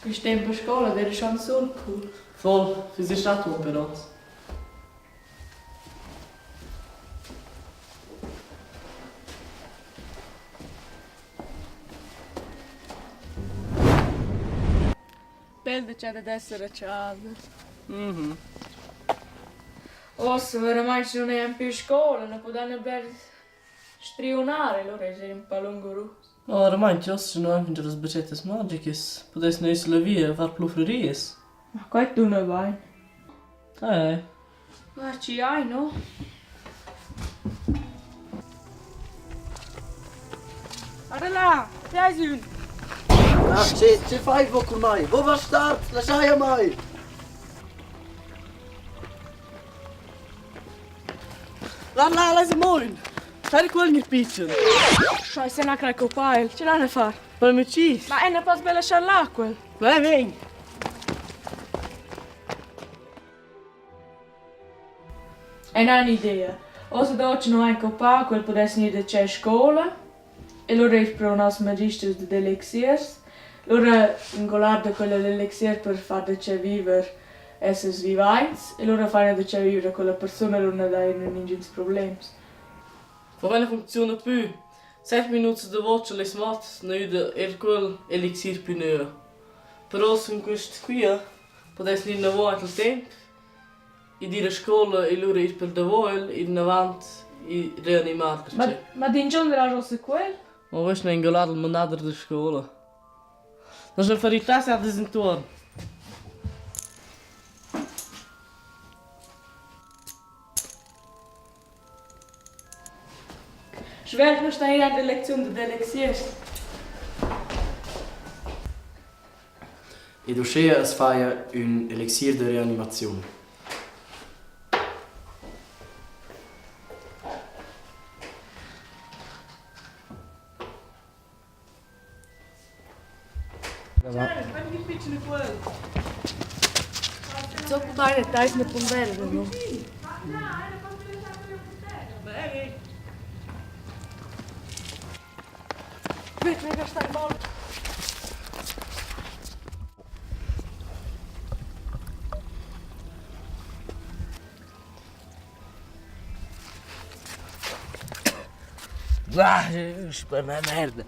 Quist temp a scoula d'eira schon sul cool. Voll, füss es stat bun per hoz. Bel da cha dad esser a chasa. Uossa veramaing nun eir pü scoula, nu pudaina bler striunar e lura es eir ün pa lungurus. No, ormai uossa nu vain fingià las bachettas magicas. Pudess gnir sulla via e far plufrerias. Ma quai tuna bain. Eh. Ma chi hai, no? Guarda là, ti ais ün. Ah, che, che fai vo cun mai? Vo bastard, lasciai a mai! Là, là, là es moin! Sai quel gnir pitschen? Scheiße, na crai copà el. Ce l'han a far? Per me chi? Ma è na pas bella lasciar là quel. Vai, vegn! Eu n'ha ün'idea. Hoz ed hoz nu vain coppà, quel pudess gnir da tschè scoula e lura ir pro nos magisters dad elixiers. Lura ingolar da quella l'elixir per far da tschè viver essers vivaints e lura faina da tschè viver a quella persuna e lura nu daina ningüns problems. Ma quella funcziuna pü. Set minuts davo ch'el es mort, n'ha eu eir quel elixir pü nöa. Però sun quist quia Pudess gnir inavo aint il temp ed ir a scoula e lura ir per davo el, ir inavant e reanimar perche. Ma d'ingionder has uossa quel? Ma quist m'ha ingolà dal manader da scoula. Nus vain far ir tas jadas intuorn. Svelt nu sta ir aint la lecziun dad elixiers. Ed uschea as faja ün elixir da reanimaziun. Zoppo bain e tais na pondera da no. Per me merda.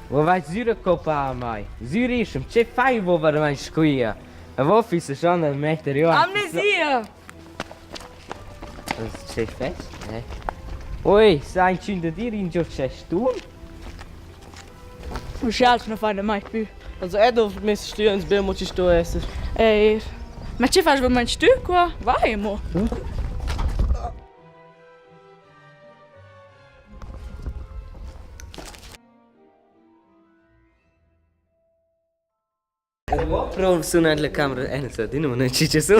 Vo vais sür a coppar a mai. Sür ischem, che fai vo veramaing squia? E vo füssa schon da metter jo. Amnesia! Che fest? Eh. Oi, sa inchün da dir ingio che stun? Uschè als nu faina mai pü. Also eu dov mess stüans be amo chi sto esser. Eir. Ma che fas vermaing tü qua? Vai amo. Pro sun aint la camera, eh, non so, di non ci sun.